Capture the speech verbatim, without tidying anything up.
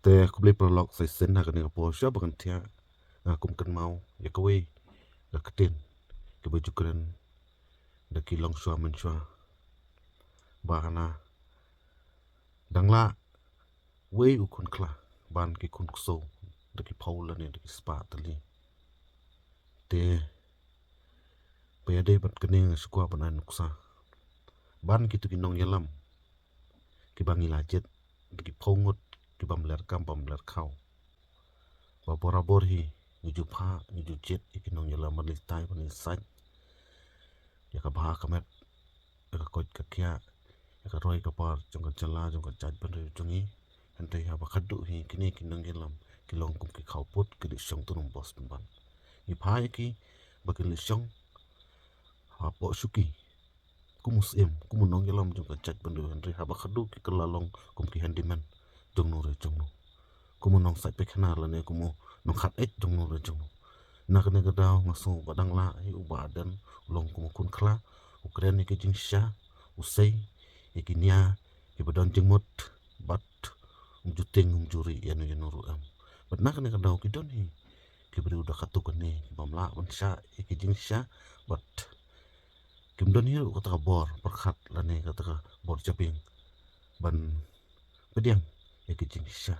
Te khublei paralok sa shisien ha kane ka por shuwa ba ngan thiah, nga kum kynmaw ïa kawei ka ktien kaba ju kren da ki longshuwa mynshwa, ba hana dang lah wei u khun khla ban ki khun ksew da ki phew lane da ki spah tylli. Te ba ïadei bad kane nga sngewkwah ban ai nuksa ban kito ki nongïalam kiba ngi la jied da ki phew ngut ki bym ler kam bym ler khaw, ba borabor hi ngi ju phah, ngi ju jied ïa ki nongïalam ban leit tai ban leit sait ïa ka bha ka met, ïa ka koit ka khiah, ïa ka roi ka par jong ka jylla jong ka jaitbynriew jong ngi. Hynrei haba khadduh hi kine ki nongïalam ki long kum ki khawpud ki leit shong tnum bos pynban. Ngi phah ïa ki ba ki leit shong hapoh shuki kum u syiem, kum u nongïalam jong ka jaitbynriew, hynrei haba khadduh ki kylla long kum ki handyman jongno re jongno, kum u nongsait paikana lane kum u nongkhat eit jongno re jongno. Na kane ka daw nga sngew ba dang lah hi u Bah Ardent u long kum u khun khla, u kren ïa ki jingshisha, u sei ïa ki nia kiba don jingmut, bad um ju tieng um ju rieh ïano ïano ruh em. Bad na kane ka daw ki don hi ki briew da katto katne ki bym lah ban shah ïa ki jingshisha, bad kim don hi ruh kata ka bor pyrkhat lane kata ka bor jabieng ban pdiang ïa ki jingshisha.